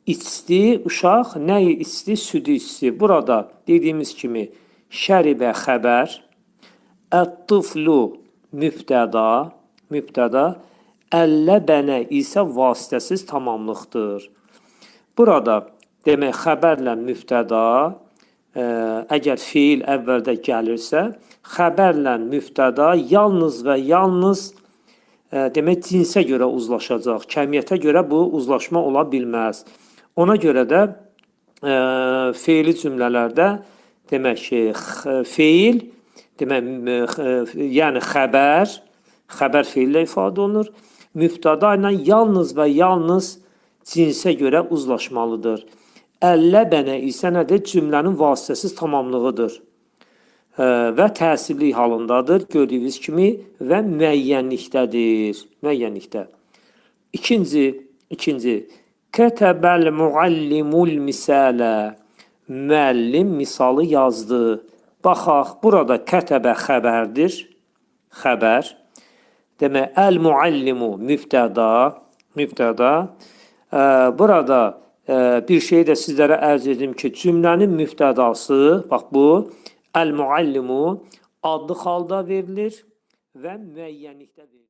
İçdi, uşaq nəyi içdi? Südü içdi. Burada dediyimiz kimi şəribə xəbər, ət-tıflu mübtəda, mübtəda, əlləbənə isə vasitəsiz tamamlıqdır. Burada demək xəbərlə mübtəda, əgər feil əvvəldə gəlirsə, xəbərlə mübtəda yalnız və yalnız demək cinsə görə uzlaşacaq. Kəmiyyətə görə bu uzlaşma ola bilməz. Ona görə də feili cümlələrdə demək ki, feil demək yəni xəbər, xəbər feillə ifadə olunur. Mübtəda ilə yalnız və yalnız cinsə görə uzlaşmalıdır. Əlləbənə isə nədir? Cümlənin vasitəsiz tamamlığıdır. Və təsirli halındadır gördüyünüz kimi və müəyyənlikdədir. Müəyyənlikdə. İkinci. Kətəbəl muallimul misalə. Müəllim misalı yazdı. Baxaq, burada kətəbə xəbərdir. Xəbər. Demək, əl muallimu mübtəda, mübtəda. Burada bir şey də sizlərə ərz edim ki, cümlənin mübtədası, bax bu, əl muallimu adlı halda verilir və müəyyənlikdə verilir.